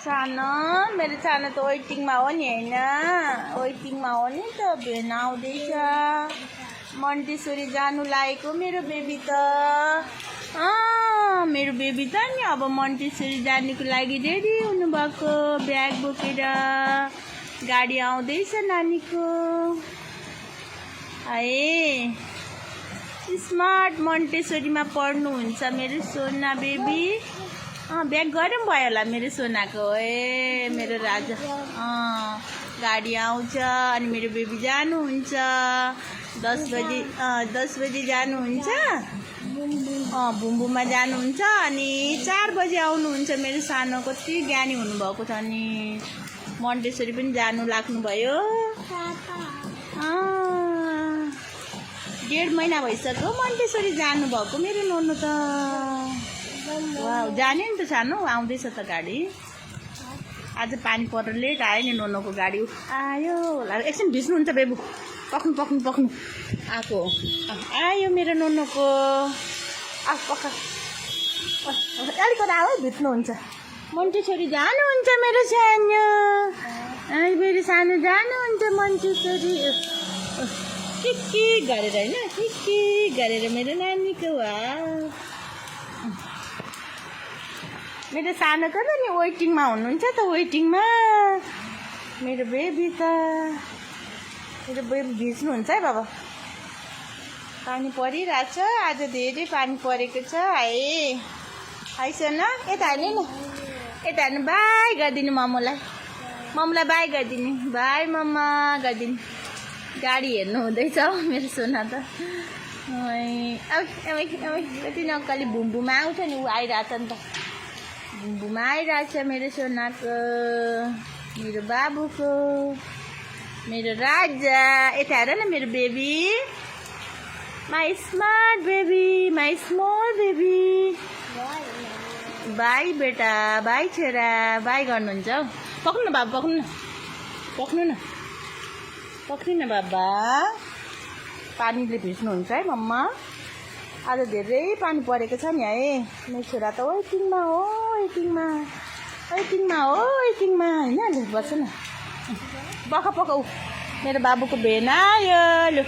सानो मेरो सानो त वेटिङमा हो नि होइन वेटिङमा हो नि त भेन आउँदैछ मन्टेसरी जानु लागेको मेरो बेबी त मेरो बेबी त नि अब मन्टेसरी जानुको लागि रेडी हुनुभएको ब्याग बोकेर गाडी आउँदैछ नानीको है स्मार्ट मन्टेसरीमा पढ्नुहुन्छ मेरो सोना बेबी ब्याग गरम भयो होला मेरो सोनाको ए मेरो राजा गाडी आउँछ अनि मेरो बेबी जानुहुन्छ 10 बजी जानुहुन्छ बुम्बुमा जानुहुन्छ अनि 4 बजी आउनुहुन्छ मेरो सानो कति ज्ञानी हुनुभएको छ अनि मन्टेसरी पनि जानु लाग्नुभयो 1.5 महिना भइसक्यो मन्टेसरी जानुभएको मेरो नोनो त वाउ जाने नि त सानो आउँदैछ त गाडी आज पानी परेर लेट आयो नि नोनोको गाडी आयो होला एकछिन भिज्नुहुन्छ बेबु पक्नु आएको आयो मेरो नोनोको पक्का अलिकति आऊ भिज्नुहुन्छ मन्टेसरी जानुहुन्छ मेरो सानो मेरो सानो जानुहुन्छ मन्टेसरी के गरेर होइन के गरेर मेरो नानीको वा मेरो सानोको त नि वेटिङमा हुनुहुन्छ त वेटिङमा मेरो बेबी भिज्नुहुन्छ है बाबा पानी परिरहेछ आज धेरै पानी परेको छ है सोना यता हेर्नु न यता हेर्नु बाई गरिदिनु मम्मलाई बाई गरिदिनु बाई मम्मा गरिदिनु गाडी हेर्नु हुँदैछ मेरो सोना त कति नक्कली भुम्बुमा आउँछ नि ऊ आइरहेछ नि त बुम्बुमा आइरहेछ मेरो सोनाको मेरो बाबुको मेरो राजा यता हेर न मेरो baby my smart baby my small baby by बेटा बाई छोरा बाई गर्नुहुन्छ हौ पक्नु न बाबा पक्नु न बाबा पानीले भिज्नुहुन्छ है मम्मा आज धेरै पानी परेको छ नि है मेरो छोरा त वेटिङमा हो होइन लु बस्छ न पकाउ मेरो बाबुको भेन आयो लु